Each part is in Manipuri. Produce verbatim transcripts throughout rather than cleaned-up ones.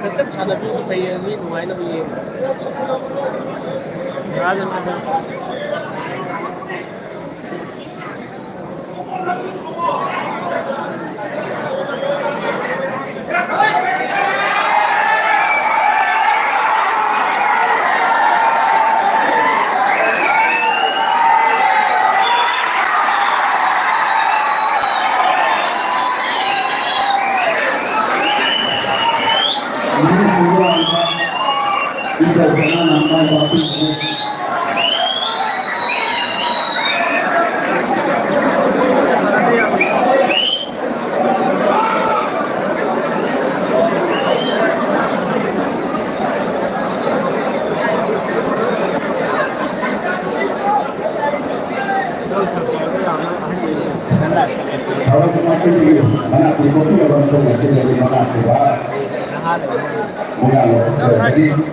ꯈꯛꯇꯪ ꯁꯥꯟꯅꯕꯤꯕ ꯐꯩꯌꯦ, ꯃꯤ ꯅꯨꯡꯉꯥꯏꯅꯕ ꯌꯦꯡꯉꯤ꯫ ꯊꯧꯔꯝ ꯑꯗꯨꯒꯤ ꯃꯅꯥꯛꯇ ꯄꯣꯛꯄꯤꯔꯕ ꯃꯇꯨꯡ ꯑꯁꯤꯗꯒꯤ ꯃꯉꯥꯁꯨꯕ ꯃꯉꯥ ꯂꯧꯊꯣꯛꯆꯔꯒꯅꯤ꯫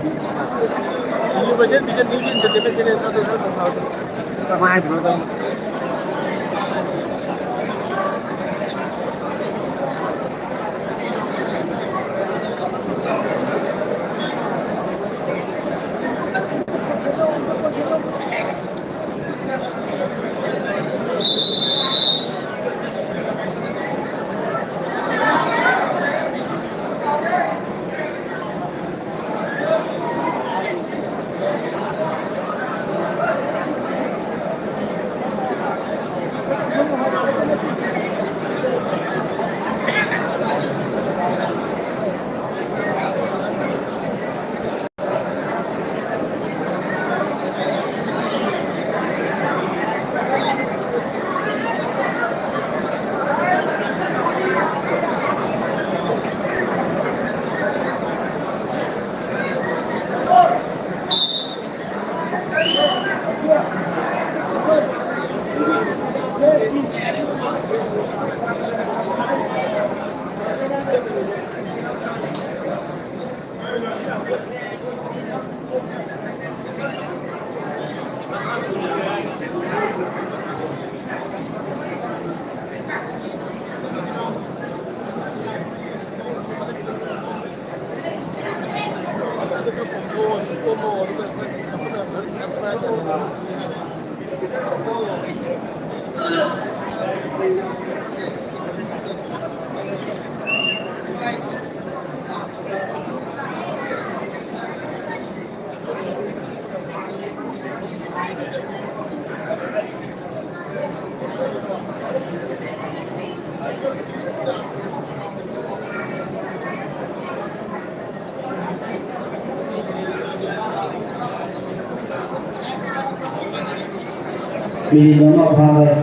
ꯃꯤꯅꯤꯠ ꯑꯃ ꯐꯥꯔꯦ꯫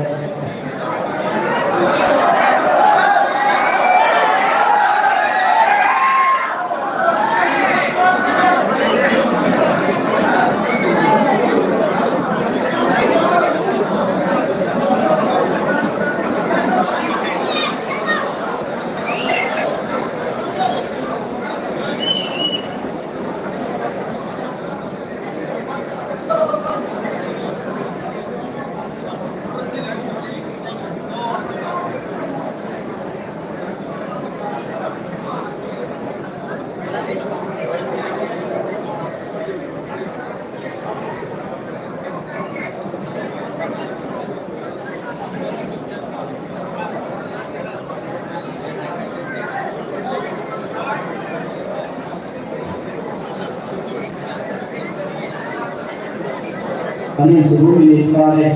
ꯑꯅꯤꯁꯨꯕ ꯃꯤꯅꯤꯠ ꯐꯥꯔꯦ꯫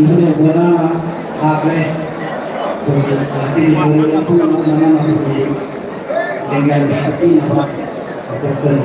ꯕꯣꯅꯥꯅ ꯂꯥꯛꯂꯦ꯫ ꯑꯩꯈꯣꯏꯒꯤ ꯉꯁꯤꯒꯤ ꯊꯧꯔꯝ ꯑꯄꯨꯟꯕ ꯃꯉꯥ ꯑꯩꯈꯣꯏꯒꯤ ꯂꯦꯡꯌꯥꯟ ꯄꯤꯅꯕ ꯍꯧꯗꯣꯛꯆꯔꯤ꯫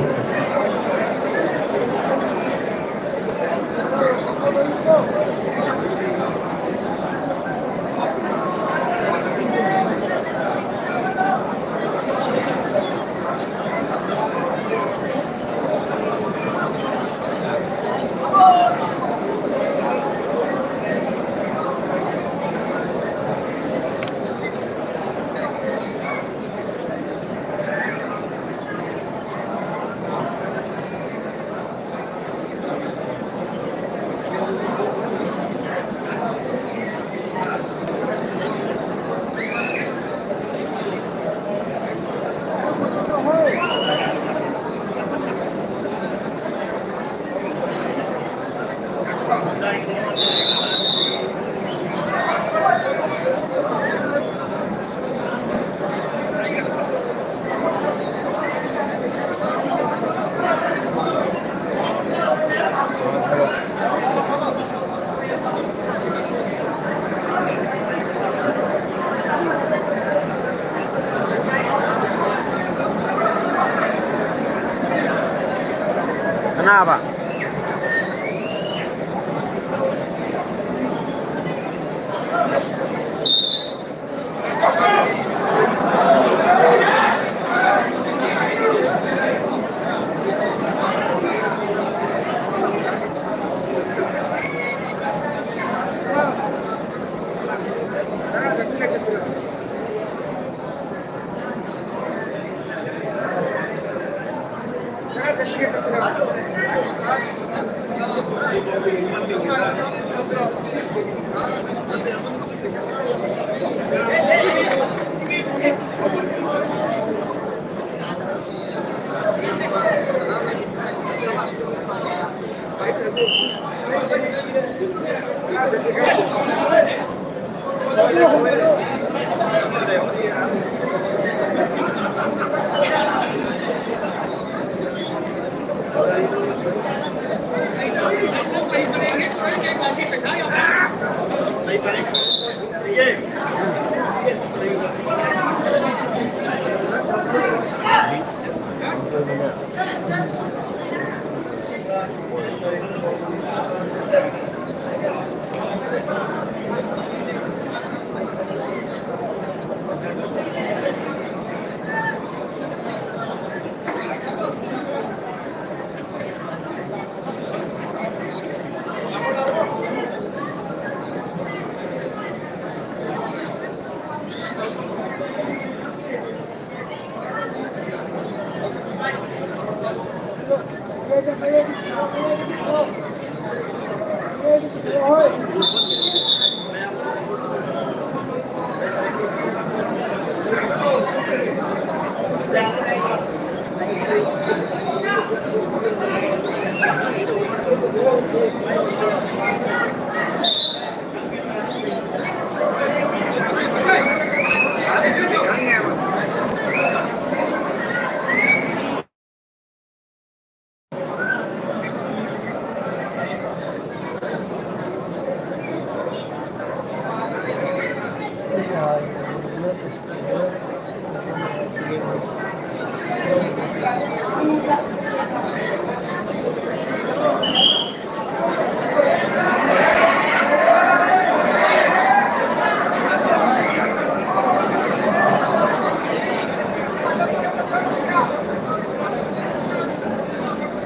ꯀꯅꯥꯕ?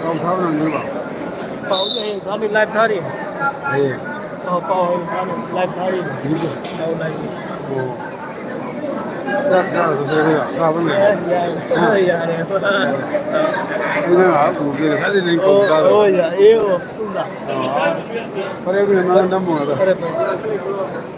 ꯄꯥꯎ ꯊꯥꯕ ꯅꯪꯗ꯭ꯔꯕ? ꯄꯥꯎꯗꯤ ꯍꯌꯦꯡ ꯊꯥꯅꯤ, ꯂꯥꯏꯚ ꯊꯥꯔꯤ꯫ ꯍꯌꯦꯡ? ꯑꯣ, ꯄꯥꯎ ꯍꯌꯦꯡ ꯊꯥꯅꯤ, ꯂꯥꯏꯚ ꯊꯥꯔꯤ꯫ ꯍꯧꯖꯤꯛꯄꯨ? ꯑꯧ, ꯂꯥꯏꯚ꯫ ꯑꯣ꯫ ꯆꯥꯛ ꯆꯥꯔ ꯆꯠꯁꯤꯔ ꯑꯩꯈꯣꯏ? ꯆꯥꯕ ꯂꯣꯏꯔꯦ꯫ ꯌꯥꯏ, ꯌꯥꯏ꯫ ꯍꯥ? ꯌꯥꯔꯦ꯫ ꯑꯩ ꯅꯪ ꯉꯥꯏꯍꯥꯛ ꯎꯒꯦꯅ ꯈꯜꯂꯤ, ꯅꯪ ꯀꯧ ꯑꯣ, ꯇꯥꯗꯕ꯫ ꯑꯣ, ꯌꯥꯏ꯫ ꯑꯦ, ꯑꯣ, ꯄꯨꯟꯅ꯫ ꯑꯣ꯫ ꯐꯔꯦ, ꯑꯗꯨꯗꯤ ꯅꯪ ꯅꯝꯃꯣ ꯑꯗꯣ꯫ ꯐꯔꯦ, ꯐꯔꯦ꯫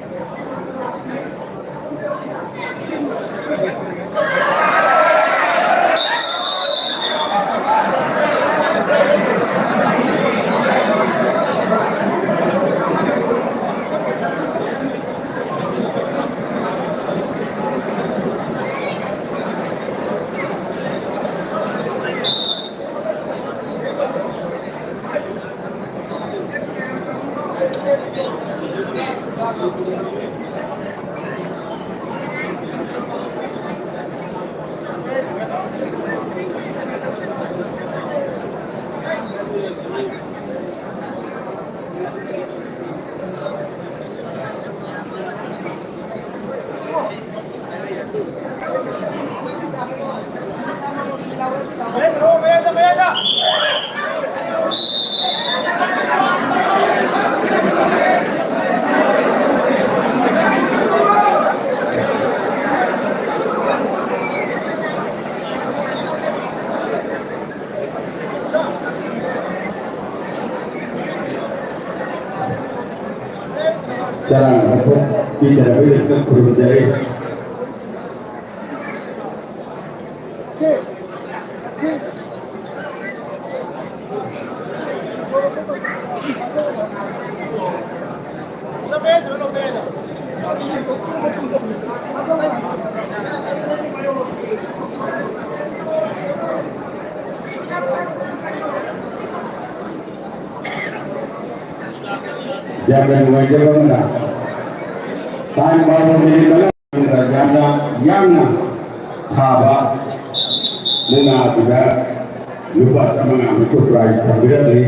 ꯆꯔꯥꯡ ꯍꯥꯞꯄ ꯄꯤꯗꯅꯕꯒꯤꯗꯃꯛꯇ ꯈꯨꯔꯨꯝꯖꯔꯤ꯫ ꯌꯥꯝꯅ ꯅꯨꯡꯉꯥꯏꯖꯕ ꯑꯃꯅ, ꯇꯥꯡ ꯕꯥꯔꯣ ꯃꯤꯅꯤꯠ ꯃꯉꯥ ꯌꯥꯝꯅ ꯌꯥꯡꯅ ꯊꯥꯕ ꯃꯨꯛꯅꯥ ꯑꯗꯨꯗ ꯂꯨꯄꯥ ꯆꯥꯝꯃꯉꯥ ꯑꯃꯁꯨ ꯄ꯭ꯔꯥꯏꯖ ꯊꯝꯕꯤꯔꯝꯂꯤ꯫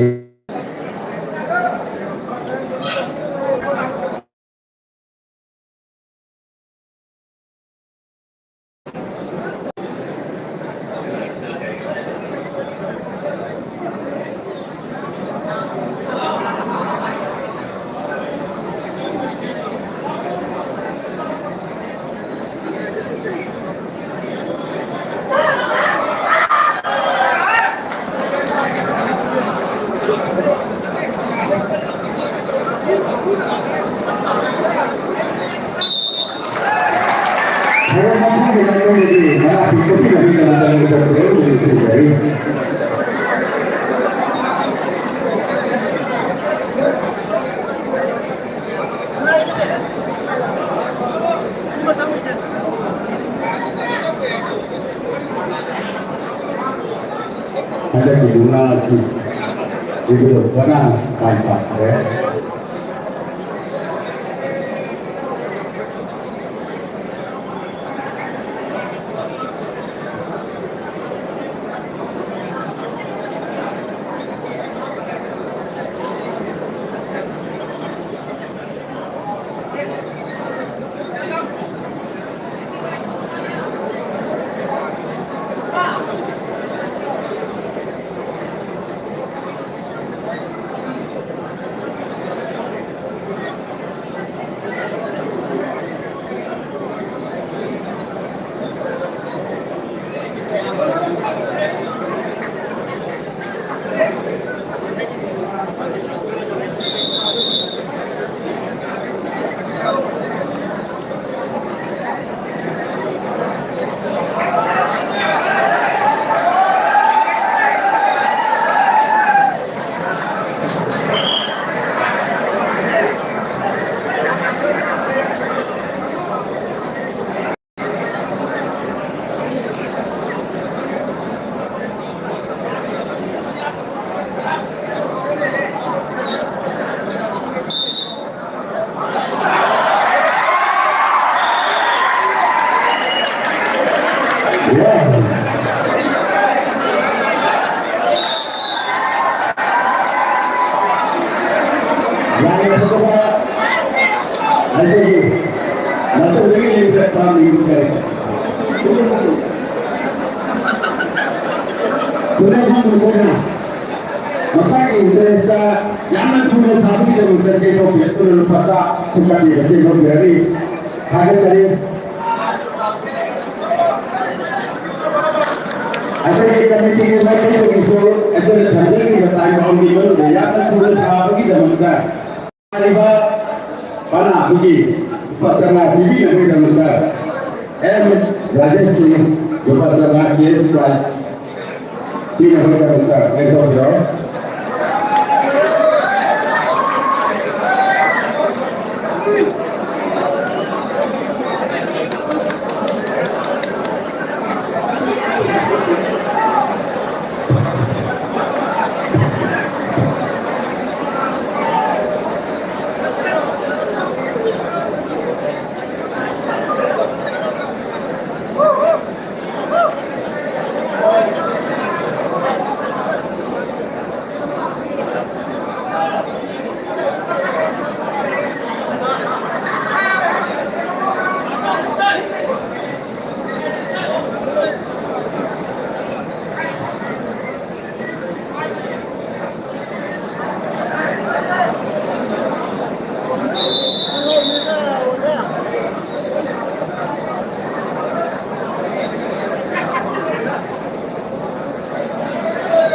ꯍꯟꯗꯛꯀꯤ ꯃꯨꯛꯅꯥ ꯑꯁꯤ ꯏꯕꯨꯙꯧ ꯄꯅꯥꯅ ꯃꯥꯏ ꯄꯥꯛꯈ꯭ꯔꯦ꯫ ꯈꯨꯟꯅꯥꯏ ꯃꯈꯣꯏꯅ ꯃꯁꯥꯒꯤ interest ꯇ ꯌꯥꯝꯅ ꯊꯨꯅ ꯊꯥꯕꯒꯤꯗꯃꯛꯇ ꯇꯦꯡꯊꯣꯛꯄꯤꯔꯛꯇꯨꯅ ꯂꯨꯄꯥ ꯇꯔꯥ ꯁꯨꯡꯀꯥꯕꯤꯕ ꯇꯦꯡꯊꯣꯛꯄꯤꯔꯛꯂꯤ꯫ ꯊꯥꯒꯠꯆꯔꯤ꯫ ꯑꯩꯈꯣꯏꯒꯤ committee ꯒꯤ ꯃꯥꯏꯀꯩꯗꯒꯤꯁꯨ ꯑꯩꯈꯣꯏꯅ ꯊꯝꯖꯈꯤꯕ time bound ꯒꯤ ꯃꯅꯨꯡꯗ ꯌꯥꯝꯅ ꯊꯨꯅ ꯊꯥꯕꯒꯤꯗꯃꯛꯇ ꯍꯥꯏꯔꯤꯕ ꯄꯅꯥꯕꯒꯤ ꯂꯨꯄꯥ ꯆꯥꯝꯃꯉꯥ ꯄꯤꯕꯤꯅꯕꯒꯤꯗꯃꯛꯇ ꯑꯦꯝ ꯔꯥꯖꯦꯁ ꯁꯤꯡ ꯂꯨꯄꯥ ꯆꯥꯝꯃꯉꯥ cash prize ꯄꯤꯅꯕꯒꯤꯗꯃꯛꯇ ꯂꯦꯡꯊꯣꯛꯄꯤꯔꯣ꯫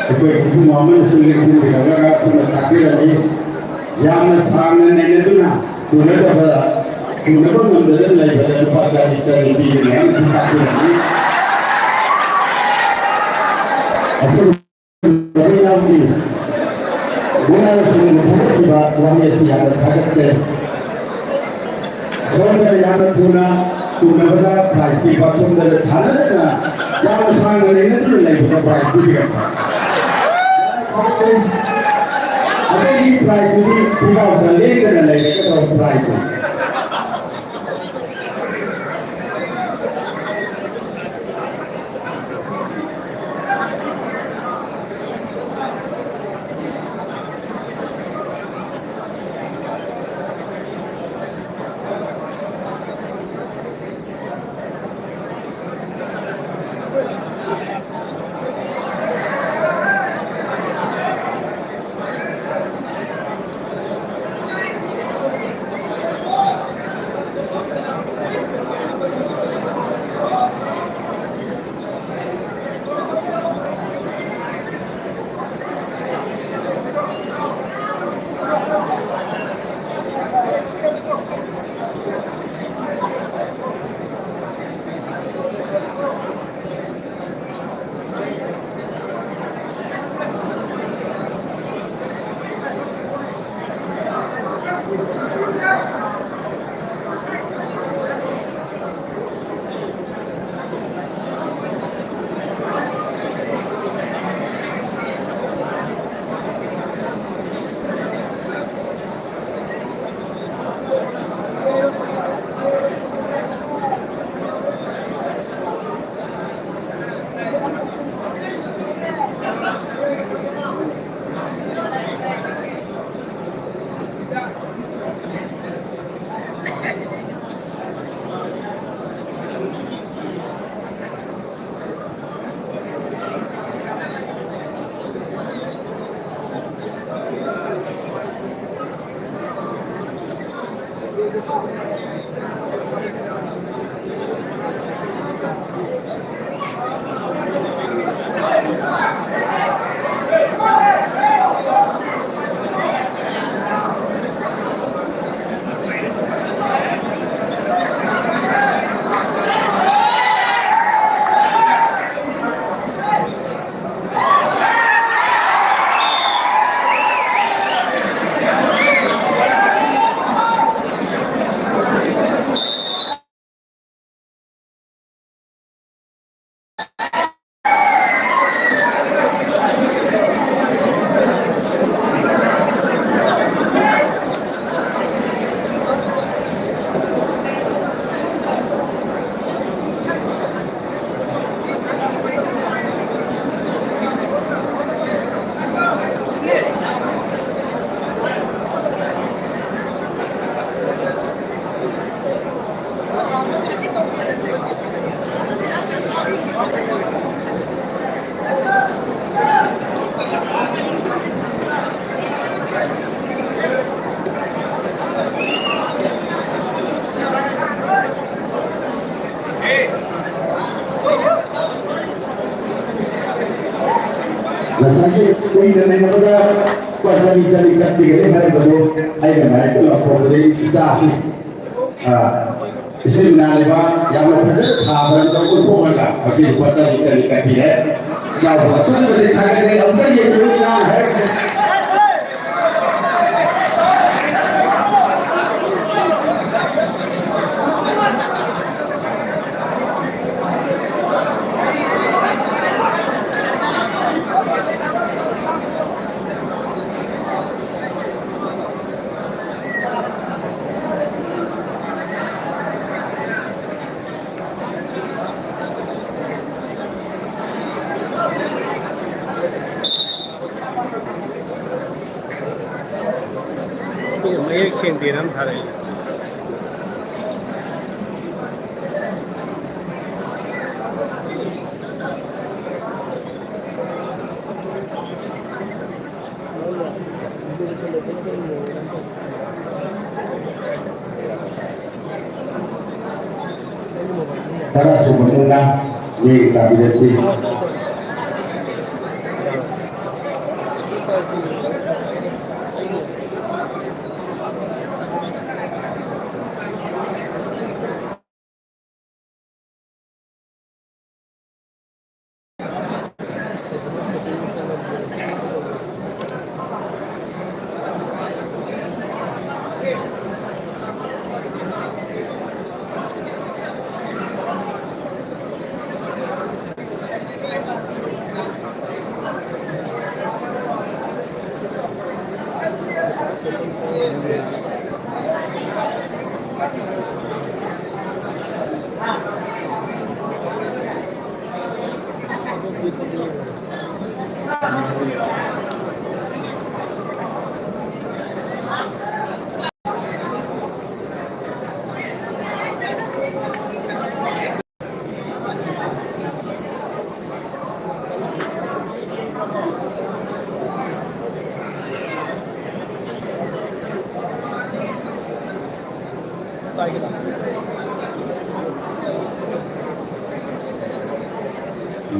ꯑꯩꯈꯣꯏ ꯏꯕꯨꯡ ꯑꯃꯅꯁꯨ ꯂꯦꯡꯁꯤꯟꯕꯤꯔꯝꯂꯒ ꯑꯁꯨꯝꯅ ꯇꯥꯛꯄꯤꯔꯝꯃꯤ꯫ ꯌꯥꯝꯅ ꯁꯥꯡꯅ ꯅꯩꯅꯗꯨꯅ ꯇꯨꯅꯗꯕ, ꯇꯨꯅꯕ ꯉꯝꯗꯗꯨꯅ ꯂꯩꯕꯗ ꯂꯨꯄꯥ ꯆꯅꯤ ꯆꯅꯤ ꯄꯤꯒꯅꯤ ꯍꯥꯏꯅꯁꯨ ꯇꯥꯛꯄꯤꯔꯝꯃꯤ꯫ ꯑꯁꯨꯝ ꯃꯌꯥꯝꯒꯤ ꯃꯌꯥꯝꯁꯤꯡꯕꯨ ꯊꯥꯒꯠꯈꯤꯕ ꯋꯥꯍꯩ ꯑꯁꯤ ꯌꯥꯝꯅ ꯊꯥꯒꯠꯆꯔꯤ꯫ ꯁꯣꯝꯗ ꯌꯥꯝꯅ ꯊꯨꯅ ꯇꯨꯅꯕꯗ prize ꯄꯤꯕ, ꯁꯣꯝꯗ ꯊꯥꯅꯗꯅ ꯌꯥꯝꯅ ꯁꯥꯡꯅ ꯂꯩꯅꯗꯨꯅ ꯂꯩꯕꯗ prize ꯄꯤꯕꯤꯔꯛꯄ꯫ ꯌꯥꯝꯅ ꯊꯥꯒꯠꯆꯔꯤ꯫ ꯑꯇꯩꯒꯤ prize ꯇꯨꯗꯤ ꯄꯨꯡꯒꯥꯎꯗ ꯂꯦꯡꯗꯅ ꯂꯩꯔꯒꯗꯧꯕ prize ꯇꯨ꯫ ꯉꯁꯥꯏꯒꯤ ꯀꯨꯏꯅ ꯅꯩꯅꯕꯗ ꯂꯨꯄꯥ ꯆꯅꯤ ꯆꯅꯤ ꯀꯠꯄꯤꯒꯅꯤ ꯍꯥꯏꯔꯛꯄꯗꯨ ꯑꯩꯅ ꯃꯥꯏꯛꯇ ꯂꯥꯎꯊꯣꯛꯄꯗꯒꯤ ꯏꯆꯥꯁꯤ, ꯑ, ꯏꯁꯤꯡ ꯅꯥꯜꯂꯤꯕ ꯌꯥꯝꯅ ꯐꯖꯅ ꯊꯥꯕ ꯑꯗꯨ ꯎꯠꯊꯣꯛꯂꯒ ꯍꯧꯖꯤꯛ ꯂꯨꯄꯥ ꯆꯅꯤ ꯆꯅꯤ ꯀꯠꯄꯤꯔꯦ꯫ ꯏꯅꯥꯎꯕꯨ ꯑꯁꯨꯛꯀꯤ ꯃꯇꯤꯛ ꯊꯥꯒꯠꯆꯩ꯫ ꯑꯃꯨꯛꯇ ꯌꯦꯡꯕꯤꯌꯨ ꯏꯅꯥꯎꯅ ꯍꯥꯏꯔꯤꯁꯦ꯫ ꯃꯌꯦꯛ ꯁꯦꯡꯗꯦꯅ ꯑꯃ ꯊꯥꯔꯛꯏ꯫ ꯇꯔꯥ ꯁꯨꯕ ꯃꯨꯛꯅꯥ ꯃꯤꯡ ꯇꯥꯕꯤꯔꯁꯤ꯫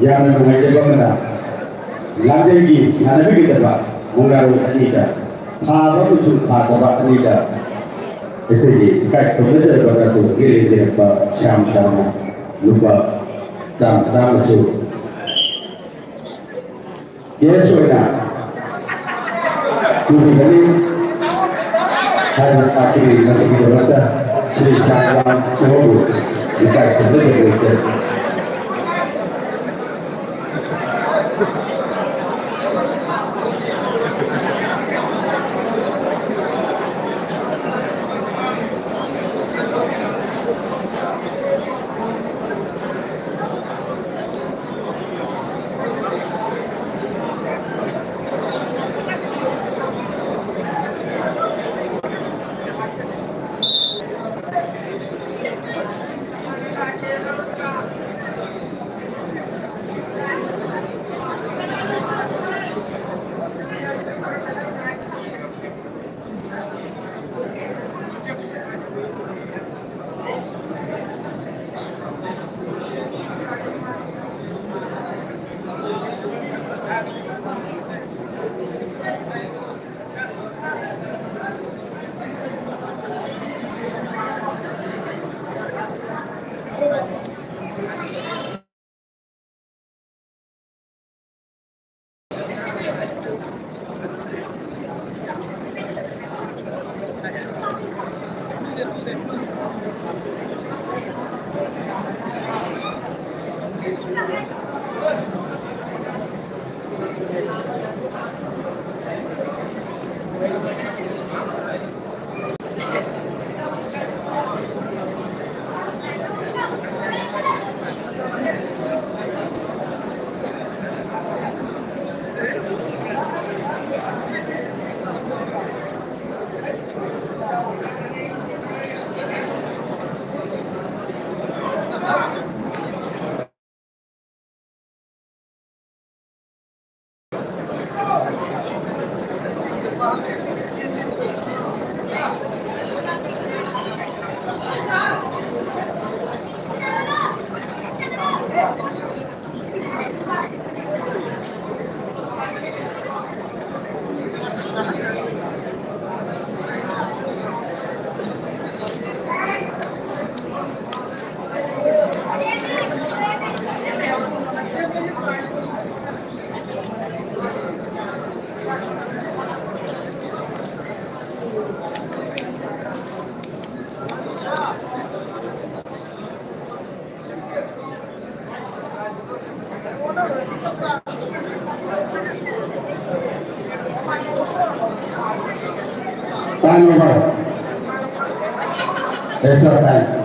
ꯌꯥꯝꯅ ꯅꯨꯡꯉꯥꯏꯖꯕ ꯑꯃꯅ, ꯂꯥꯟꯖꯦꯜꯒꯤ ꯁꯥꯟꯅꯕꯤꯒꯗꯕ ꯃꯨꯛꯅꯥꯔꯣꯜ ꯑꯅꯤꯗ, ꯊꯥꯕ ꯑꯃꯁꯨꯡ ꯊꯥꯗꯕ ꯑꯅꯤꯗ ꯑꯩꯈꯣꯏꯒꯤ ꯏꯀꯥꯏ ꯈꯨꯝꯅꯖꯔꯕ ꯅꯥꯇꯣꯟꯒꯤ ꯂꯩꯕꯤꯔꯛꯄ ꯁ꯭ꯌꯥꯝ ꯆꯥꯅ ꯂꯨꯄꯥ ꯆꯥꯝꯃ ꯆꯥꯝꯃꯁꯨ ꯀꯦꯁ ꯑꯣꯏꯅ ꯄꯨꯕꯤꯒꯅꯤ ꯍꯥꯏꯅ ꯇꯥꯛꯄꯤꯔꯤ꯫ ꯃꯁꯤꯒꯤꯗꯃꯛꯇ ꯁ꯭ꯔꯤ ꯁ꯭ꯌꯥꯝ ꯔꯥꯝ ꯁꯣꯍꯣꯕꯨ ꯏꯀꯥꯏ ꯈꯨꯝꯅꯖꯔꯤ꯫ Time over. Extra time.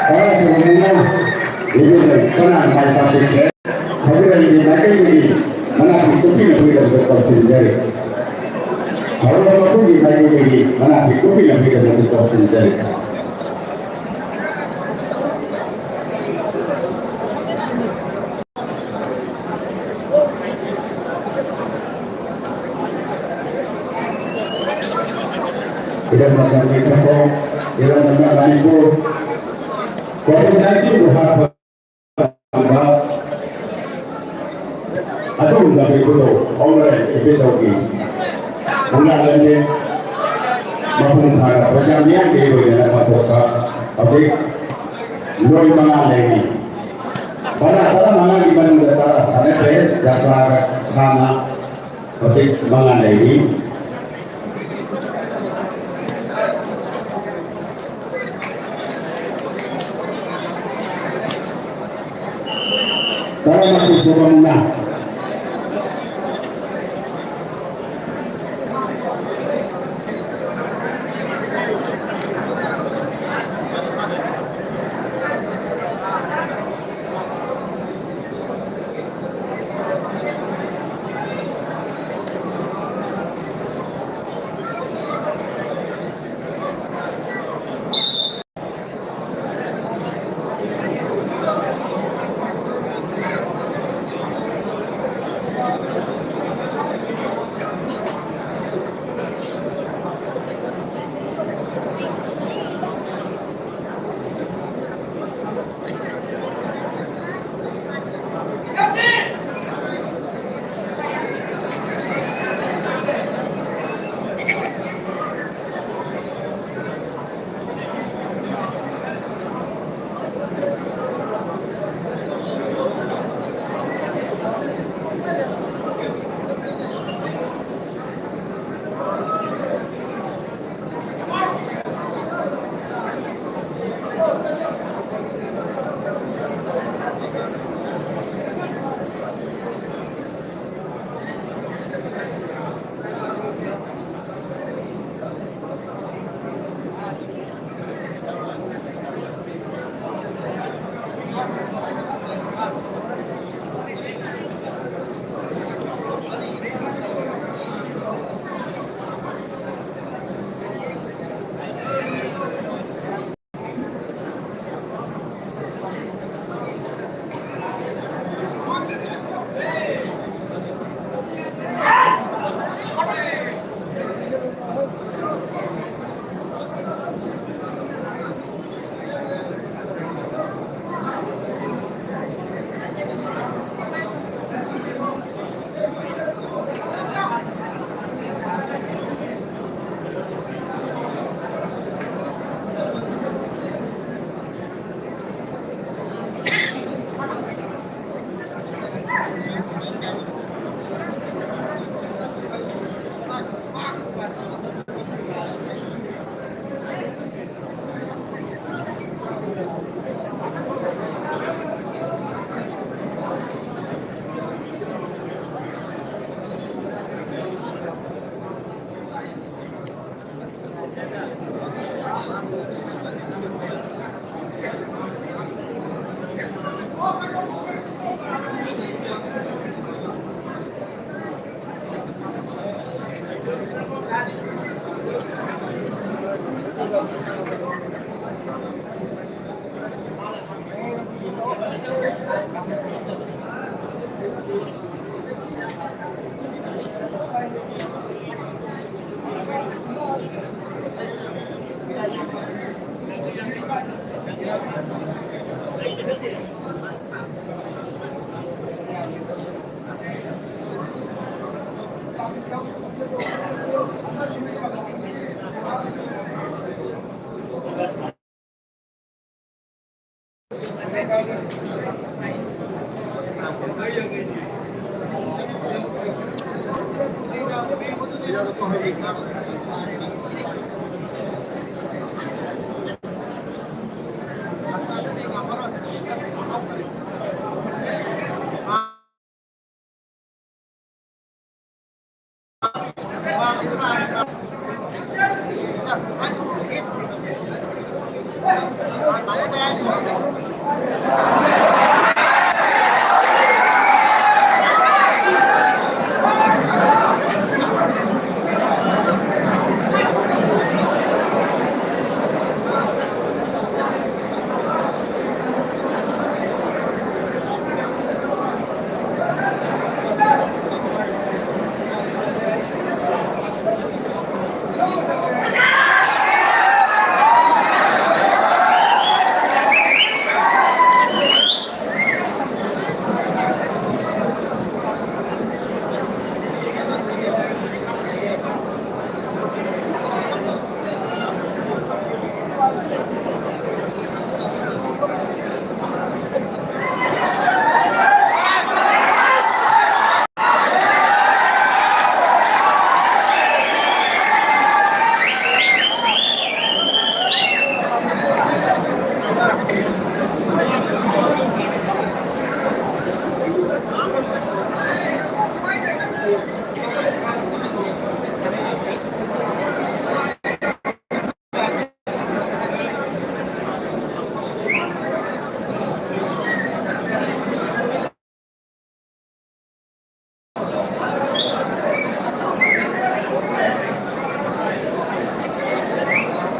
ꯇꯔꯥꯁꯨꯕ ꯃꯨꯛꯅꯥ ꯏꯕꯦꯟꯗꯧ ꯀꯅꯥ ꯃꯥꯏ ꯄꯥꯛꯄꯤꯈ꯭ꯔꯦ? ꯊꯧꯒꯜꯒꯤ ꯃꯥꯏꯀꯩꯗꯒꯤ ꯃꯅꯥ ꯐꯤꯛ ꯇꯣꯛꯄꯤꯅꯕꯒꯤꯗꯃꯛꯇ ꯀꯧꯁꯤꯟꯖꯔꯤ꯫ ꯊꯧꯔꯝ ꯃꯄꯨꯒꯤ ꯃꯥꯏꯀꯩꯗꯒꯤ ꯃꯅꯥ ꯐꯤꯛ ꯇꯣꯛꯄꯤꯅꯕꯒꯤꯗꯃꯛꯇ ꯀꯧꯁꯤꯟꯖꯔꯤ꯫ ꯏꯔꯝꯗꯝ ꯅꯝꯕ ꯏꯊꯛꯐꯝ, ꯏꯔꯝꯗꯝ ꯅꯝꯕ ꯃꯅꯤꯄꯨꯔ, ꯀꯣꯚꯤꯗ ꯅꯥꯏꯟꯇꯤꯟꯕꯨ ꯍꯥꯠꯄ ꯉꯝꯕ ꯑꯗꯨꯒꯨꯝꯂꯕ ꯏꯕꯨꯙꯧ ꯑꯣꯅꯔꯦ ꯏꯕꯦꯟꯗꯧꯒꯤ ꯃꯨꯛꯅꯥ ꯂꯝꯖꯦꯟ ꯃꯄꯨꯡ ꯐꯥꯅ ꯄ꯭ꯔꯖꯥ ꯃꯤꯌꯥꯝꯒꯤ ꯑꯣꯏꯅ ꯄꯥꯡꯊꯣꯛꯄ ꯍꯧꯖꯤꯛ ꯅꯨꯃꯤꯠ ꯃꯉꯥ ꯂꯩꯔꯤ꯫ ꯖꯥꯇ꯭ꯔꯥꯒ ꯍꯥꯟꯅ ꯍꯧꯖꯤꯛ ꯃꯉꯥ ꯂꯩꯔꯤ꯫ ꯇꯔꯥꯃꯥꯊꯣꯏ ꯁꯨꯕ ꯃꯨꯛꯅꯥ꯫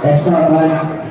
Extra time.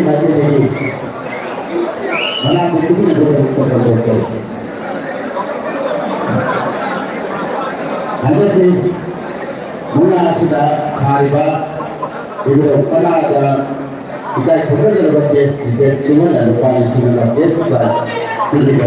ꯃꯥꯏꯀꯩꯗꯒꯤ ꯃꯅꯥ ꯄꯤꯕꯤꯅꯕꯒꯤꯗꯃꯛꯇ ꯐꯣꯡꯗꯣꯛꯆꯔꯤ꯫ ꯍꯟꯗꯛꯀꯤ ꯃꯨꯛꯅꯥ ꯑꯁꯤꯗ ꯊꯥꯔꯤꯕ ꯏꯕꯨꯙꯧ ꯀꯂꯥꯗ ꯏꯀꯥꯏ ꯈꯨꯝꯅꯖꯔꯕ ꯇꯦꯁ ꯇꯤꯀꯦꯠ ꯁꯤꯡ ꯑꯣꯏꯅ ꯂꯨꯄꯥ ꯂꯤꯁꯤꯡ ꯑꯃ ꯀꯦꯁ ꯄ꯭ꯔꯥꯏꯖ ꯄꯤꯔꯤꯕ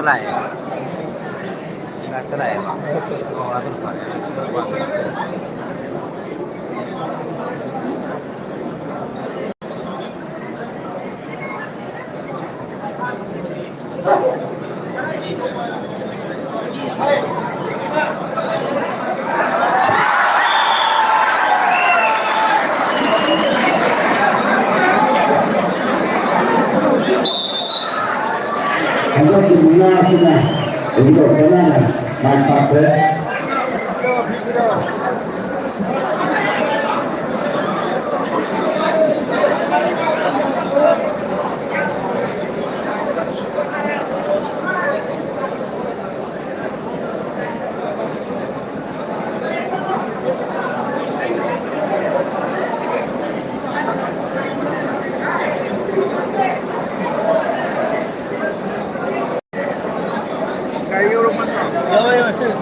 ꯂꯥꯛꯑꯦ꯫ ꯏꯅꯥꯛꯇ ꯂꯥꯛꯑꯦ ꯃꯥ꯫ ꯑꯣ, ꯑꯗꯨꯝ ꯐꯔꯦ꯫ ꯍꯟꯗꯛꯀꯤ ꯃꯨꯛꯅꯥ ꯑꯁꯤꯅ ꯍꯧꯖꯤꯛ ꯀꯅꯥꯅ ꯃꯥꯏ ꯄꯥꯛꯈ꯭ꯔꯦ꯫ ꯒꯥꯔꯤ ꯌꯧꯔꯝꯃꯗ꯭ꯔꯣ? ꯌꯧꯔꯦ, ꯌꯧꯔꯦ꯫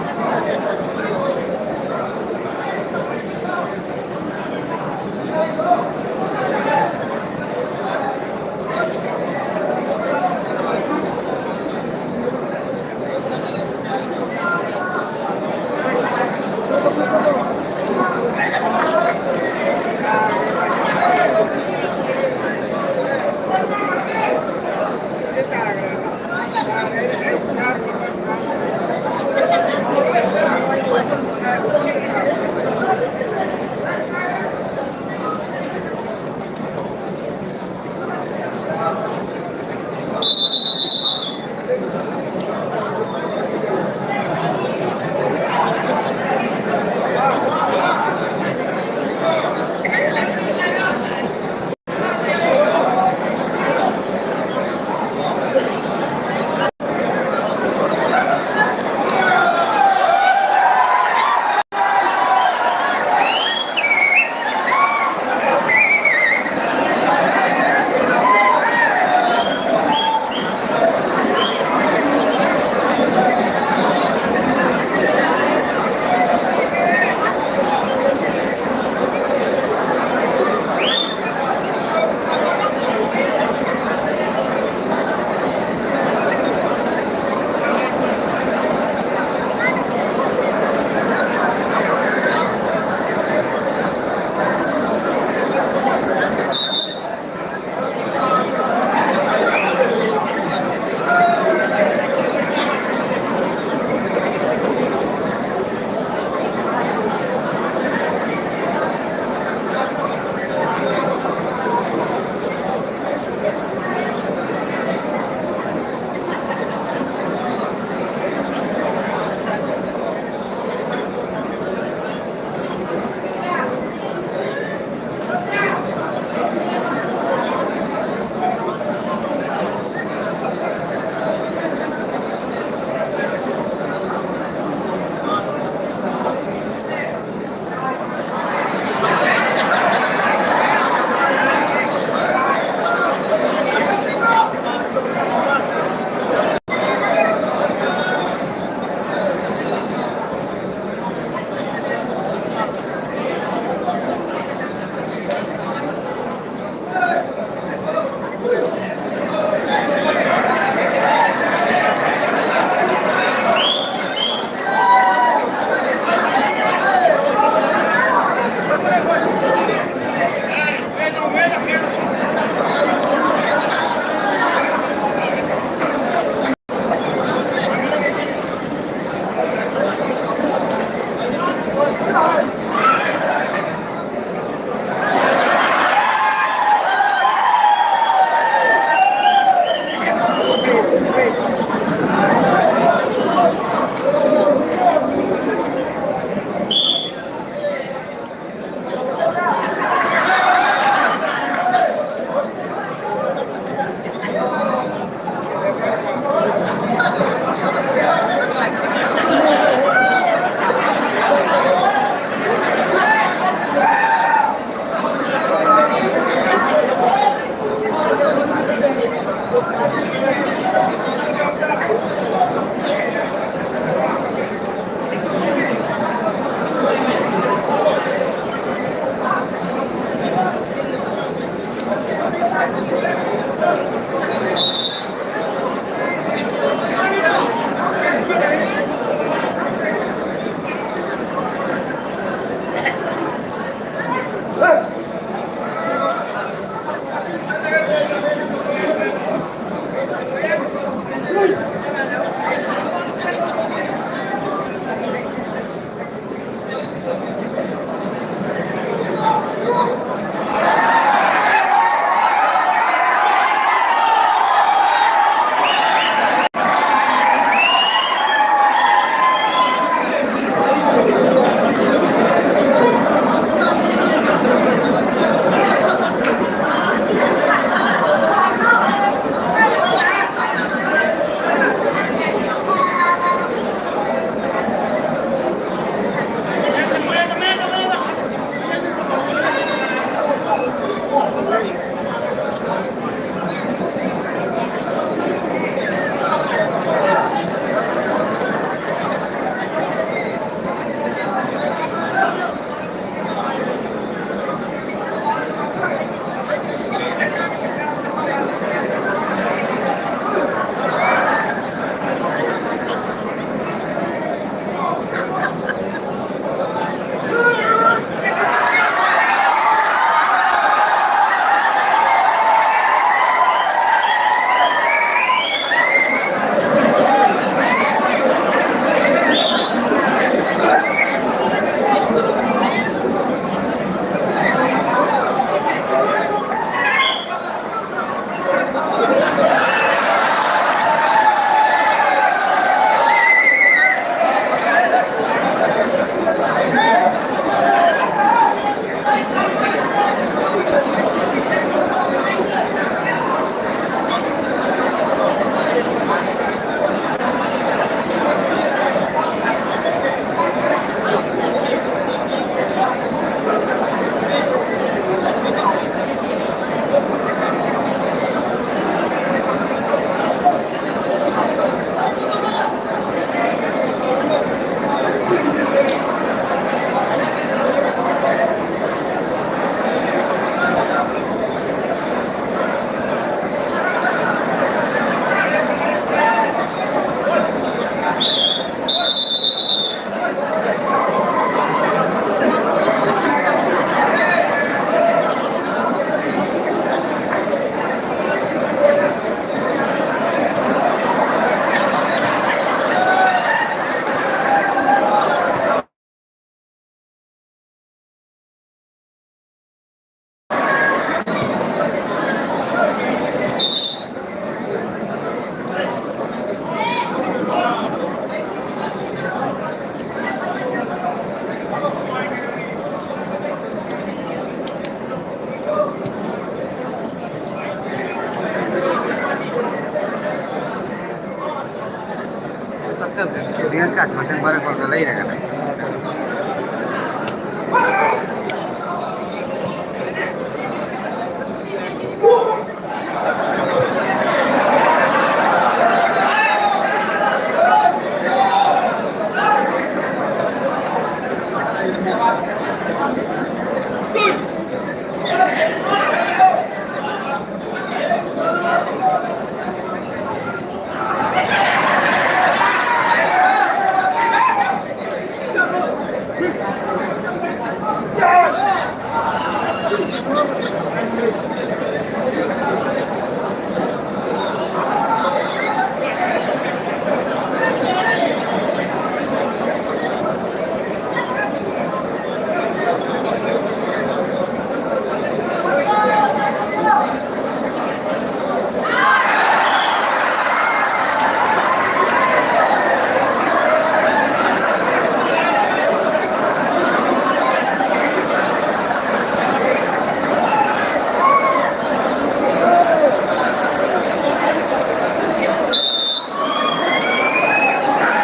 ꯂꯩꯔꯒꯅ꯫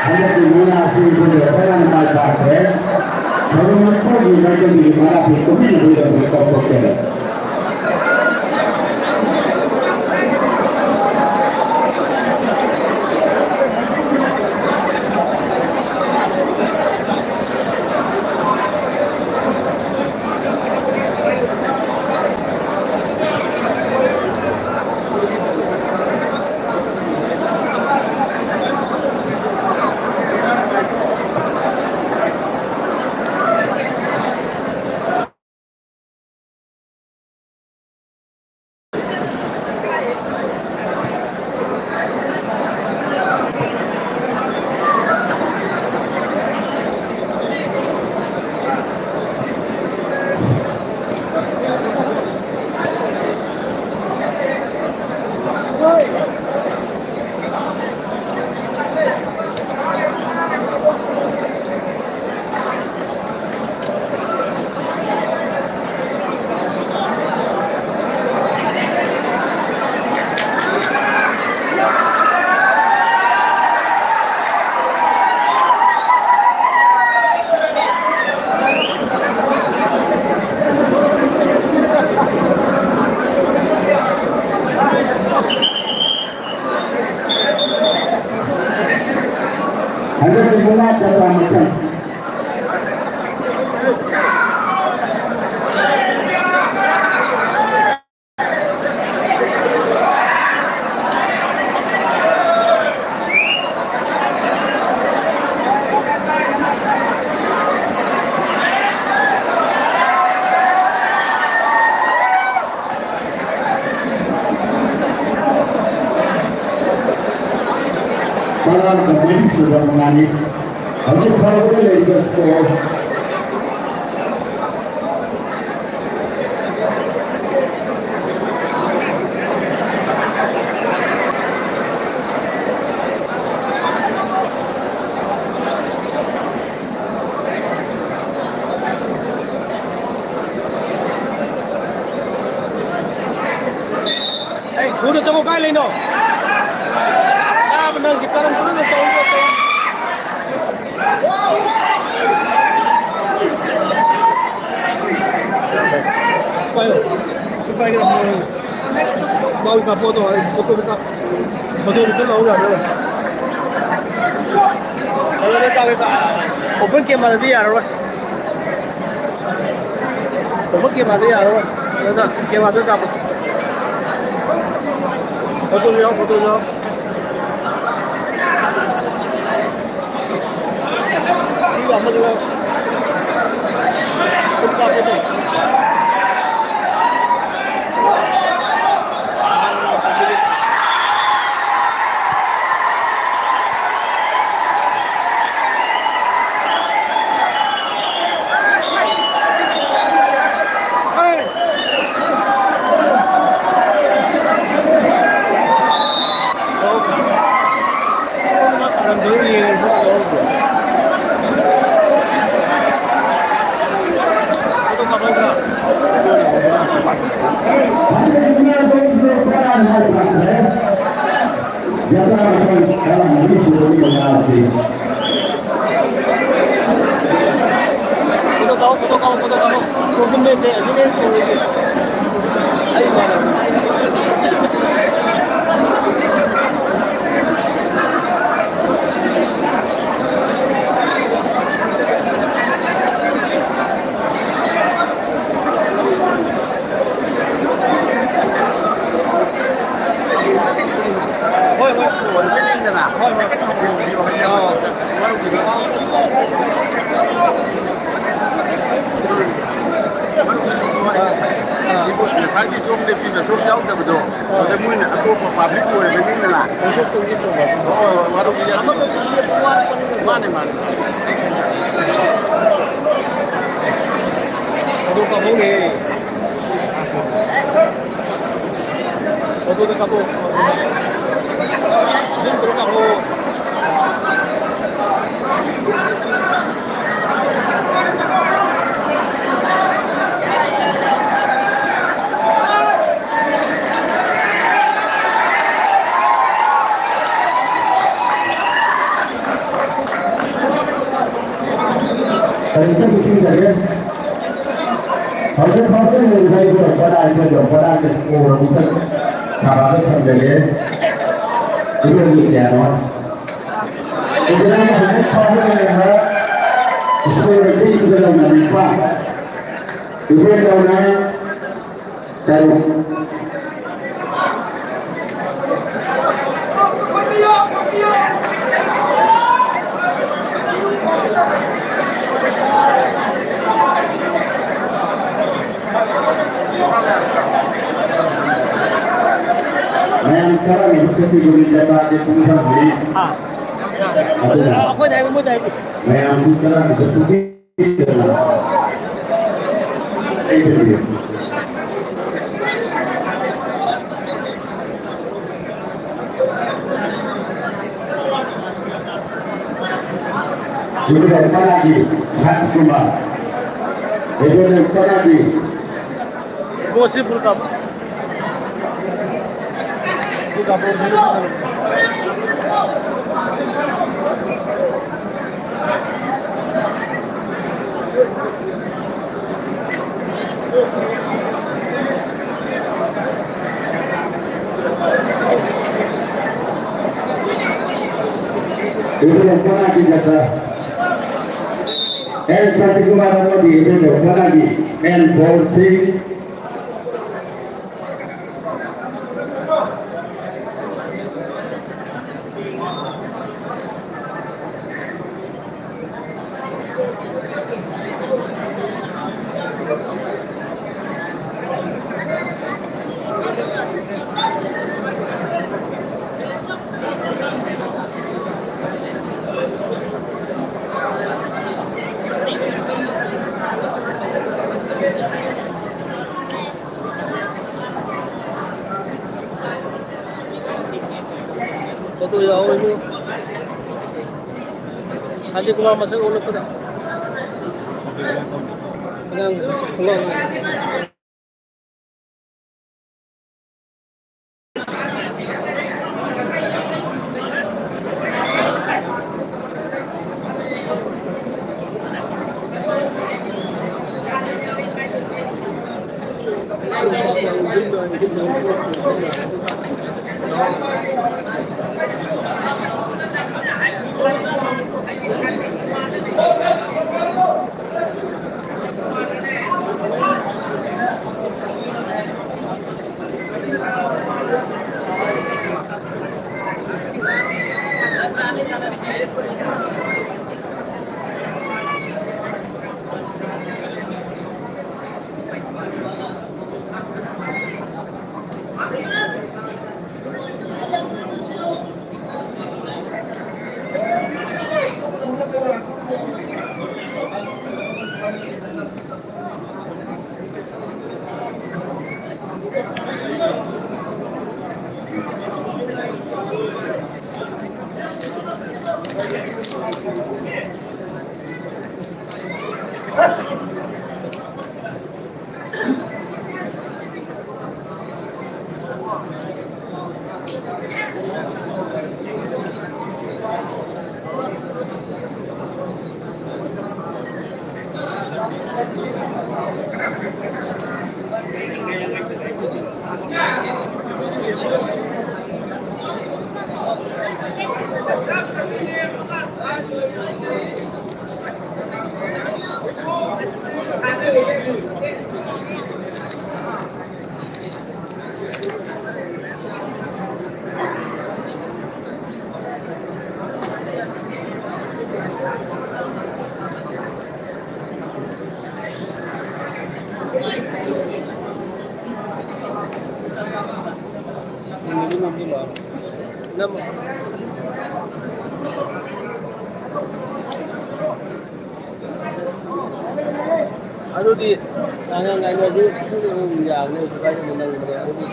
ꯍꯟꯗꯛꯀꯤ ꯃꯨꯛꯅꯥ ꯑꯁꯤ ꯑꯩꯈꯣꯏꯒꯤ ꯐꯖꯅ ꯃꯥꯏ ꯄꯥꯛꯈ꯭ꯔꯦ꯫ ꯊꯧꯔꯝ ꯑꯊꯧꯕꯒꯤ ꯃꯥꯏꯀꯩꯗꯒꯤ ꯃꯅꯥ ꯐꯤ ꯀꯨꯝꯍꯩꯅꯕꯒꯤꯗꯃꯛ ꯀꯧꯊꯣꯛꯆꯔꯤ꯫ ꯃꯔꯤꯁꯨꯕ ꯃꯉꯥꯅꯤ꯫ ꯍꯧꯖꯤꯛ ꯐꯥꯎꯕꯗ ꯂꯩꯔꯤꯕ ꯁ꯭ꯀꯣꯔ ꯑꯩ ꯊꯨꯅ ꯆꯪꯉꯣ, ꯀꯥꯏ ꯂꯩꯅꯣ? ꯅꯥꯕ ꯅꯪꯁꯤ ꯀꯔꯝ ꯀꯔꯝꯅ ꯇꯧꯔꯤꯅꯣ? ꯄꯥꯏꯌꯣ꯫ ꯁꯤ ꯄꯥꯏꯒꯗꯕꯅꯤ꯫ ꯃꯥꯒꯤ ꯀꯥꯞꯄꯣꯗꯣ, ꯑꯩ ꯐꯣꯇꯣꯗꯣ ꯀꯥꯞ-, ꯐꯣꯇꯣꯗꯨꯁꯨ ꯂꯧ ꯌꯥꯔꯣꯏ꯫ ꯑꯣꯄꯟ ꯀꯦꯃꯦꯔꯥꯗꯗꯤ ꯌꯥꯔꯔꯣꯏ꯫ ꯇꯧꯕ ꯀꯦꯃꯦꯔꯥꯗ ꯌꯥꯔꯔꯣꯏ꯫ ꯑꯗꯨꯗ ꯀꯦꯃꯦꯔꯥꯗ ꯀꯥꯞꯄꯣ꯫ ꯐꯣꯇꯣꯁꯨ ꯌꯥꯎ, ꯐꯣꯇꯣꯁꯨ ꯌꯥꯎ꯫ ꯁꯤꯒ ꯑꯃꯗꯨꯒ ꯐꯣꯇꯣ ꯀꯥꯞꯄꯣ ꯇꯧ꯫ ꯌꯥꯇ꯭ꯔꯥ ꯃꯊꯪ ꯇꯔꯥꯃꯔꯤ ꯁꯨꯕꯒꯤ ꯃꯉꯥ ꯑꯁꯤ꯫ ꯐꯣꯇꯣ ꯀꯥꯞꯄꯣ, ꯐꯣꯇꯣ ꯀꯥꯞꯄꯣ, ꯐꯣꯇꯣ ꯀꯥꯞꯄꯣ꯫ ꯐꯣꯇꯣ ꯀꯨꯝꯃꯦꯁꯦ, ꯑꯁꯤꯅꯦ ꯇꯧꯔꯤꯁꯦ꯫ ꯑꯩ ꯏꯃꯥꯟꯅꯕ꯫ ꯍꯣꯏ, ꯍꯣꯏ꯫ ꯍꯣꯏ, ꯍꯣꯏ꯫ ꯑꯥ꯫ ꯑꯥ꯫ ꯉꯁꯥꯏꯒꯤ ꯁꯣꯝ ꯂꯦꯞꯄꯤꯕ ꯁꯣꯝ ꯌꯥꯎꯗꯕꯗꯣ꯫ ꯑꯗ ꯃꯣꯏꯅ ꯑꯇꯣꯞꯄ ꯄꯥꯕ꯭ꯂꯤꯛ ꯑꯣꯏꯔꯕꯅꯤꯅ ꯆꯣꯡꯊꯣꯛ ꯆꯣꯡꯁꯤꯟ ꯇꯧꯕ ꯑꯗꯨ ꯍꯣꯏ, ꯍꯣꯏ, ꯍꯣꯏ, ꯋꯥꯔꯧꯕ ꯌꯥꯗꯦ꯫ ꯃꯥꯅꯦ, ꯃꯥꯅꯦ, ꯃꯥꯅꯦ꯫ ꯑꯩ ꯈꯪꯉꯦ꯫ ꯑꯗꯨ ꯀꯥꯞꯍꯧꯔꯦ꯫ ꯑꯗꯨꯗ ꯀꯥꯞꯍꯧ꯫ ꯑꯗꯨꯝ ꯄꯨꯔ ꯀꯥꯞꯍꯧ꯫ ꯀꯔꯤꯝꯇ ꯄꯤꯁꯤꯟꯗꯔꯦ꯫ ꯍꯧꯖꯤꯛ ꯐꯥꯎꯕꯗ ꯂꯩꯔꯤꯕ ꯑꯩꯈꯣꯏ ꯄꯗꯥ ꯑꯩꯈꯣꯏꯗꯣ ꯄꯗꯥꯒꯤ ꯁ꯭ꯀꯣꯔ ꯑꯃꯨꯛꯇ ꯁꯥꯕꯗ ꯊꯝꯖꯒꯦ꯫ ꯏꯔꯣꯟꯒꯤ ꯀꯌꯥꯅꯣ? ꯏꯕꯦꯝꯃ ꯍꯧꯖꯤꯛ ꯐꯥꯎꯕ ꯂꯩꯔꯤꯕ ꯁ꯭ꯀꯣꯔ ꯑꯁꯤ ꯏꯕꯦꯝꯃ ꯅꯤꯄꯥꯟ꯫ ꯏꯕꯦꯝꯃ ꯇꯔꯨꯛ꯫ ꯃꯌꯥꯝ ꯆꯔꯥꯡꯅꯕ ꯆꯠꯄꯤꯕꯒꯤ ꯖꯒꯥꯗꯤ ꯄꯨꯡ ꯐꯥꯗ꯭ꯔꯤ꯫ ꯑꯥ꯫ ꯑꯗꯨꯅ ꯑꯩꯈꯣꯏꯗ ꯍꯥꯏꯕ, ꯃꯣꯏꯗ ꯍꯥꯏꯕ꯫ ꯃꯌꯥꯝꯁꯨ ꯆꯔꯥꯡꯅꯕ ꯆꯠꯄꯤ-, ꯏꯕꯨꯙꯧ ꯄꯅꯥꯒꯤ ꯁꯥꯟꯇꯤꯀꯨꯃꯥꯔ, ꯏꯕꯨꯙꯧ ꯄꯅꯥꯒꯤ ꯕꯣꯁꯁꯤ ꯐꯨꯜ ꯀꯥꯞꯄꯨ꯫ ꯐꯨꯜ ꯀꯥꯞꯄꯨ꯫ ꯏꯕꯨꯙꯧ ꯄꯅꯥꯒꯤ ꯖꯇ꯭ꯔꯥ꯫ ꯑꯦꯟ ꯁꯥꯟꯇꯤꯀꯨꯃꯥꯔ ꯑꯃꯗꯤ ꯏꯕꯨꯙꯧ ꯄꯅꯥꯒꯤ ꯑꯦꯟ ꯕꯣꯔ ꯁꯤꯡ꯫ ꯌꯥꯎꯋꯦꯕꯨ꯫ ꯁꯥꯟꯇꯤ ꯀꯨꯃꯥꯔ ꯃꯁꯛ ꯎꯠꯂꯛꯄꯗ꯫ ꯑꯉꯥꯡ ꯈꯨꯡꯒꯪ꯫ ꯑꯗꯨꯗꯤ ꯉꯥꯡꯅ ꯉꯥꯏꯅ ꯑꯗꯨ ꯁꯠ ꯁꯠ ꯑꯗꯨꯝ ꯌꯥꯕꯅꯦ, ꯀꯩꯁꯨ ꯀꯥꯏꯗꯦ, ꯅꯪꯕꯅꯦ ꯑꯗꯨꯗꯤ꯫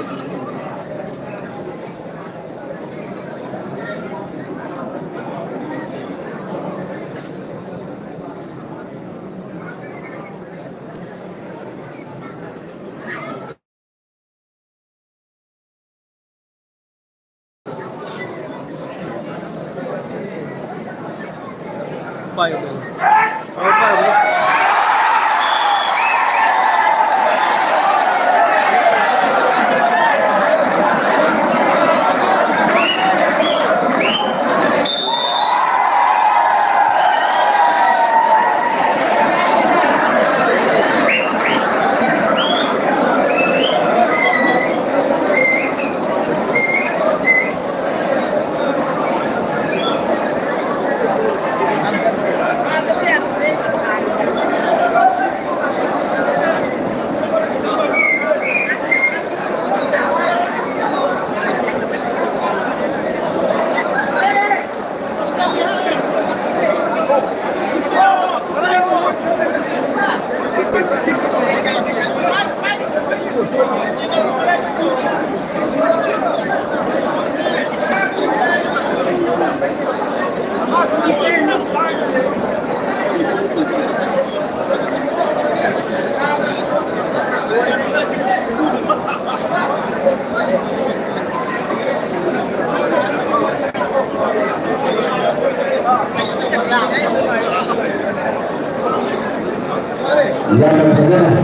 ꯌꯥꯝꯅ ꯐꯖꯅ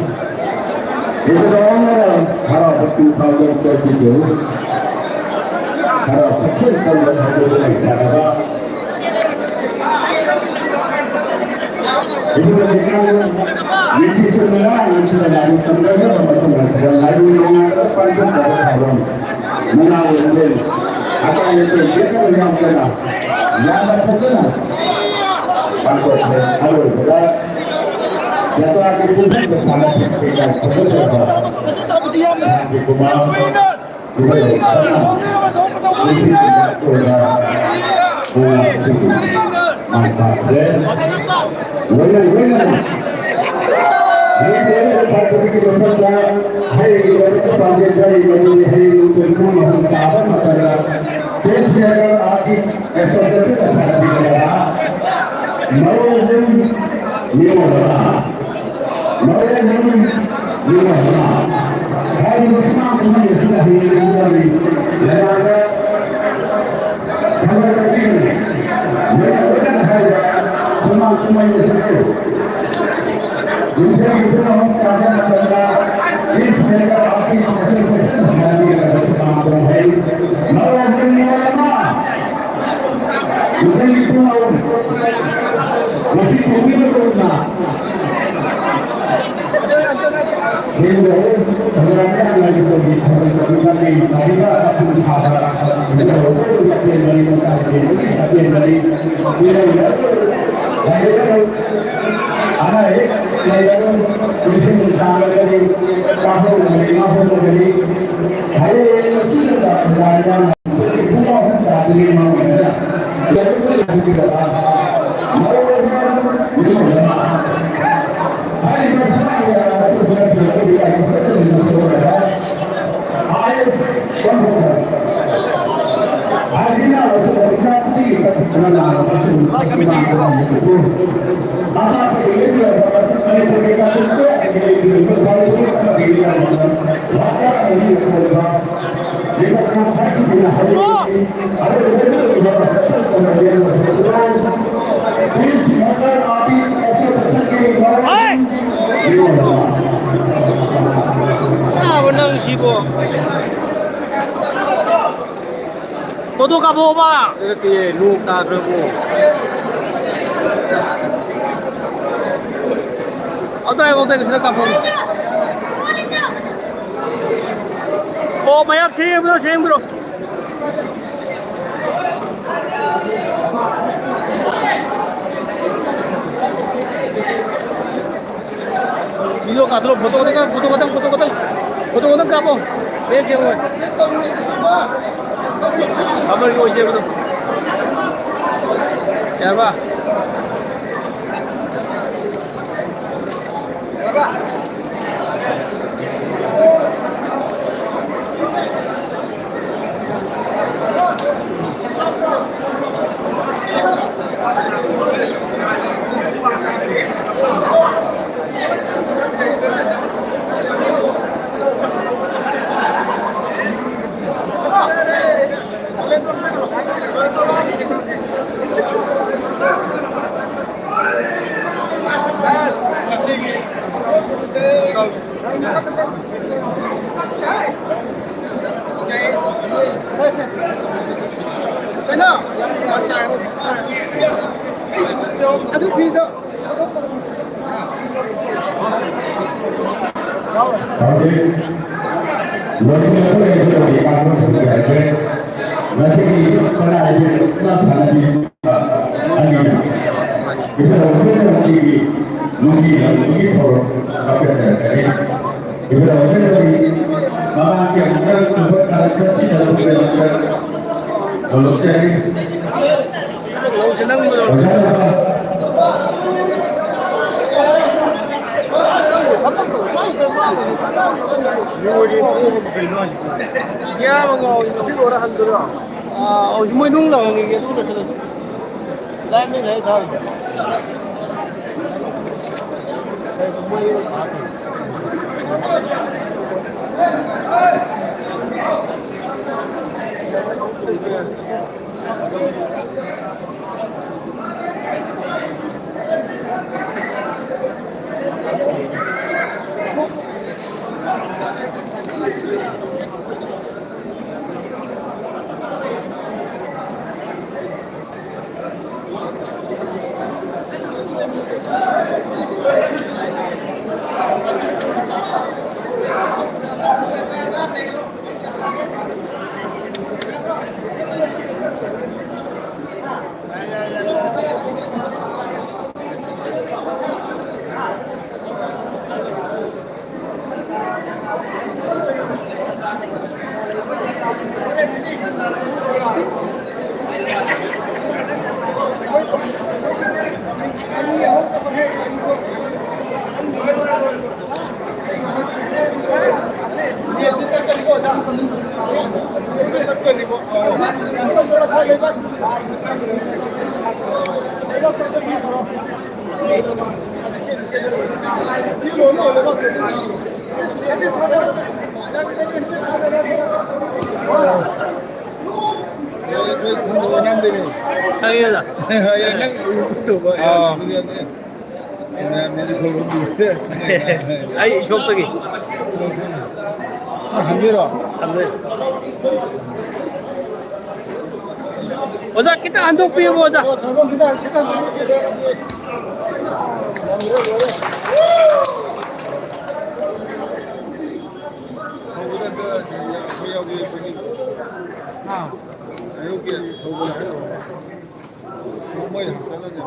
ꯏꯕꯨꯡꯉꯣꯅ ꯍꯔꯥꯎꯕ two thousand twenty two ꯍꯔꯥꯎ ꯆꯦꯛꯁꯤꯟ ꯇꯧꯕ ꯊꯧꯗꯣꯛ ꯂꯩꯖꯔꯒ ꯏꯕꯨꯡꯉꯣ ꯅꯤꯡꯊꯤ ꯆꯨꯝꯅ ꯉꯔꯥꯡ ꯑꯁꯤꯗ ꯂꯥꯏꯕꯛ ꯇꯝꯅꯔꯕ ꯃꯇꯨꯡ ꯑꯁꯤꯗ ꯂꯥꯏꯕꯛ ꯅꯨꯡꯉꯥꯏꯕ ꯄꯥꯡꯊꯣꯛꯆꯕ ꯊꯧꯔꯝ ꯃꯉꯥ ꯂꯦꯟꯗꯦꯟ ꯑꯀꯥꯏ ꯑꯇꯣꯏ ꯌꯦꯠꯅꯕ ꯌꯥꯎꯗꯅ ꯌꯥꯝꯅ ꯐꯖꯅ ꯄꯥꯡꯊꯣꯛꯈ꯭ꯔꯦ꯫ ꯑꯔꯣꯏꯕꯗ ꯖꯇ꯭ꯔꯥꯒꯤ ꯄꯨꯡꯐꯝꯗ ꯁꯥꯟꯅ ꯈꯣꯠꯅꯕ ꯀꯩꯀꯥ ꯐꯒꯠꯆꯕ ꯁꯥꯟꯇꯤ ꯀꯨꯃꯥꯔ ꯏꯕꯨꯡꯉꯣ ꯈꯔꯅ ꯅꯤꯡꯁꯤꯡꯕꯤꯕ ꯑꯣꯏꯅ ꯃꯉꯥꯁꯤꯡ ꯃꯥꯏ ꯄꯥꯛꯈ꯭ꯔꯦ꯫ ꯂꯣꯏꯅ ꯂꯣꯏꯅꯅ ꯍꯌꯦꯡ ꯂꯣꯏꯅꯅ ꯄꯥꯡꯊꯣꯛꯄꯒꯤ ꯃꯐꯝꯗ ꯍꯌꯦꯡꯒꯤ ꯂꯣꯏꯅꯅ ꯄꯥꯡꯊꯣꯛꯄ ꯍꯌꯦꯡ ꯅꯨꯡꯊꯤꯜ ꯄꯨꯡ ꯑꯍꯨꯝ ꯇꯥꯕ ꯃꯇꯝꯗ ꯇꯦꯁ ꯃꯦꯀꯔ ꯑꯥꯔꯇꯤ ꯑꯦꯁꯣꯁꯤꯌꯦꯁꯟꯅ ꯁꯥꯟꯅꯕꯤꯒꯗꯕ ꯃꯔꯣꯏ ꯑꯍꯨꯝ ꯅꯤꯌꯣꯝ ꯑꯃ ꯃꯔꯣꯏ ꯑꯍꯨꯝ ꯅꯤꯌꯣꯝ ꯑꯃ ꯍꯥꯏꯔꯤꯕ ꯁꯨꯃꯥꯡ ꯀꯨꯝꯍꯩ ꯑꯁꯤꯅ ꯍꯌꯦꯡ ꯂꯩꯕꯥꯛꯇ ꯊꯥꯡꯒꯠꯂꯛꯄꯤꯒꯅꯤ꯫ ꯃꯔꯨ ꯑꯣꯏꯅ ꯍꯥꯏꯔꯤꯕ ꯀꯨꯝꯍꯩ ꯑꯁꯤꯕꯨ ꯅꯨꯡꯊꯤꯜꯒꯤ ꯄꯨꯡ ꯑꯍꯨꯝ ꯇꯥꯕ ꯃꯇꯝꯗ East Bengal Artist Association ꯁꯥꯟꯅꯃꯤꯟꯅꯒꯗꯕꯁꯨ ꯄꯥꯡꯊꯣꯛꯈ꯭ꯔꯦ꯫ ꯃꯔꯨꯞ ꯅꯤꯌꯣꯝ ꯑꯃ, ꯅꯨꯡꯊꯤꯜꯒꯤ ꯄꯨꯡ ꯑꯍꯨꯝ ꯉꯁꯤ ꯊꯣꯛꯈꯤꯕꯒꯨꯝꯅ ꯍꯤꯡꯕ ꯐꯖꯕ ꯃꯌꯥꯝ ꯂꯩꯕꯗꯒꯤ ꯊꯕꯛ ꯇꯧꯕꯤꯕꯒꯤ ꯂꯥꯛꯂꯤꯕ ꯃꯄꯨꯡ ꯐꯥꯕ ꯂꯥꯛꯄꯤꯔꯕ ꯃꯇꯨꯡꯗ ꯄꯦꯟꯕꯅꯤ, ꯃꯇꯥꯡ ꯄꯦꯟꯕꯒꯤ ꯑꯄꯦꯟꯕꯅꯤ꯫ ꯃꯤꯑꯣꯏꯕ ꯑꯗꯨ ꯂꯥꯏꯔꯤꯛ ꯑꯗꯨ ꯑꯅꯥ ꯑꯌꯦꯛ ꯂꯩꯔꯒ ꯄꯨꯟꯁꯤ ꯅꯨꯡꯁꯥꯡꯂꯒꯅꯤ, ꯀꯥꯞꯍꯧꯔꯒꯅꯤ, ꯉꯥꯛꯍꯧꯔꯒꯅꯤ꯫ ꯍꯌꯦꯡ ꯉꯁꯤꯗ ꯄ꯭ꯔꯖꯥ ꯃꯤꯌꯥꯝꯅ ꯄꯨꯡ ꯑꯍꯨꯝ ꯇꯥꯗ꯭ꯔꯤꯉꯩ ꯃꯃꯥꯡꯗ ꯂꯥꯏꯔꯤꯛ ꯂꯥꯏꯁꯨꯒꯤ ꯃꯔꯨꯑꯣꯏꯕ ꯃꯤꯑꯣꯏ ꯑꯃ ꯍꯥꯏꯔꯤꯕ ꯁꯅꯥꯒꯤ ꯑꯁꯤ ꯍꯟꯗꯛꯀꯤ ꯑꯩꯈꯣꯏꯒꯤ ꯂꯥꯏꯔꯤꯛ ꯐꯖꯅ ꯁꯣꯛꯂꯒ ꯑꯥꯏ ꯑꯦꯁ ꯑꯣꯟꯊꯣꯛꯈ꯭ꯔꯦ꯫ ꯍꯥꯏꯔꯤꯕ ꯑꯁꯤ ꯂꯥꯏꯔꯤꯛ ꯈꯨꯗꯤꯡꯒꯤ ꯀꯠꯊꯣꯛꯇꯨꯅ ꯂꯥꯛꯂꯕ ꯑꯁꯤꯒꯨꯝꯕ ꯀꯛꯆꯤꯡ ꯂꯥꯡꯕ ꯂꯥꯏꯔꯤꯛꯁꯤꯕꯨ ꯑꯆꯥꯄꯣꯠ ꯂꯩꯕꯤꯔꯕ ꯃꯅꯤꯄꯨꯔꯒꯤ ꯀꯛꯆꯤꯡ ꯀꯌꯥꯗꯒꯤ ꯂꯩꯕꯤꯔꯤꯕ ꯈ꯭ꯋꯥꯏꯗꯒꯤ ꯑꯃꯗꯤ ꯂꯩꯔꯕ ꯋꯥꯇꯥ ꯑꯃꯗꯤ ꯑꯣꯏꯕ ꯂꯩꯕꯥꯛ ꯈꯥꯏꯈꯤꯗꯨꯅ ꯍꯧꯔꯛꯂꯤ꯫ ꯑꯗꯨꯒ ꯂꯣꯏꯅꯕꯤꯔꯤꯕ ꯆꯠꯆꯠ ꯀꯣꯟꯅꯕꯤꯔꯕ ꯄ꯭ꯔꯣꯒ꯭ꯔꯥꯝ ꯄꯨꯂꯤꯁ ꯃꯣꯇꯔ ꯑꯥꯔꯇꯤꯁ ꯑꯦꯁꯣꯁꯤꯌꯦꯁꯟꯒꯤ ꯃꯔꯨꯞ ꯅꯪꯁꯤꯕꯣ꯫ ꯐꯣꯇꯣ ꯀꯥꯞꯄꯛꯑꯣꯕ꯫ ꯅꯠꯇꯦ, ꯅꯣꯡ ꯇꯥꯗ꯭ꯔꯕꯣ? ꯑꯗꯥꯏꯕꯧꯗ ꯈꯤꯇ ꯀꯥꯞꯄꯛꯑꯣ꯫ ꯑꯣ, ꯃꯌꯥꯝ ꯁꯦꯝꯕꯤꯔꯣ, ꯁꯦꯝꯕꯤꯔꯣ꯫ Video ꯀꯥꯞꯊꯣꯛꯂꯛꯑꯣ, photo ꯈꯛꯇꯪ, photo ꯈꯛꯇꯪ, photo ꯈꯛꯇꯪ, photo ꯈꯛꯇꯪ ꯀꯥꯞꯄꯣ꯫ ꯕꯦꯛ ꯁꯦꯡꯉꯣꯏ꯫ ꯊꯝꯃꯒꯦ, ꯑꯣꯏꯁꯦꯕꯗꯣ꯫ ꯌꯥꯔꯕ? ꯑꯗꯨ ꯐꯤꯗꯣ ꯍꯧꯖꯤꯛ ꯂꯣꯏꯁꯤꯜꯂꯛꯄ ꯂꯩꯕꯗꯒꯤ ꯀꯥꯡꯕꯨ ꯍꯧꯖꯤꯛ ꯍꯥꯏꯈ꯭ꯔꯦ꯫ ꯉꯁꯤꯒꯤ ꯄꯅꯥ ꯏꯕꯦꯟ ꯃꯨꯛꯅꯥ ꯁꯥꯟꯅꯕꯤ ꯑꯅꯤꯅ ꯏꯕꯨꯙꯧ ꯏꯕꯦꯟꯗꯧꯒꯤ ꯅꯨꯡꯒꯤ ꯂꯝꯒꯤ ꯊꯧꯔꯝ ꯂꯧꯈꯠꯆꯔꯛꯀꯅꯤ꯫ ꯏꯕꯨꯙꯧ ꯏꯕꯦꯟꯗꯧꯒꯤ ꯃꯃꯥꯡꯒꯤ ꯑꯃꯨꯛꯇꯪ ꯂꯨꯄꯥ ꯇꯔꯥ ꯆꯠꯄꯤꯗꯃꯛꯇ ꯊꯧꯔꯝ ꯆꯠꯂꯤ꯫ ꯃꯣꯏ ꯅꯨꯡ ꯂꯪꯉꯤꯒꯦ ꯑꯗꯨ ꯂꯣꯏꯁꯤꯜꯂꯁꯤ꯫ ꯂꯥꯏꯟ ꯃꯦꯟ ꯍꯥꯏ ꯊꯥꯔꯨ꯫ ꯅꯪ ꯎꯗꯕ ꯑꯣ꯫ ꯌꯥꯗꯕꯗꯤ ꯌꯥꯝ ꯂꯩ꯫ ꯃꯌꯥꯝꯅꯗꯤ ꯈꯣꯏꯔꯨꯝꯕꯤꯔꯦ꯫ ꯑꯩ ꯏꯁꯣꯛꯇꯒꯤ꯫ ꯅꯪ ꯍꯟꯗꯣꯏꯔꯣ? ꯍꯟꯗꯣꯏ꯫ ꯑꯣꯖꯥ, ꯈꯤꯇꯪ ꯍꯟꯗꯣꯛꯄꯤꯌꯨ, ꯑꯣꯖꯥ꯫ ꯑꯣ, ꯊꯥꯡꯒꯣꯟ ꯈꯤꯇꯪ, ꯈꯤꯇꯪ ꯍꯟꯗꯣꯛꯄꯤꯌꯨ꯫ ꯂꯣꯏꯔꯦ, ꯂꯣꯏꯔꯦ꯫ ꯍꯧꯕꯗ ꯑꯝꯇ ꯑꯩꯈꯣꯏ ꯌꯥꯎꯒꯦ, ꯑꯩꯈꯣꯏꯒꯤ꯫ ꯑꯥ꯫ ꯑꯌꯨꯛꯀꯤ ꯍꯧꯕꯗ ꯍꯥꯏꯔꯛꯑꯣ꯫ ꯃꯣꯏ ꯍꯥꯟꯅ ꯆꯠꯂꯅꯤ꯫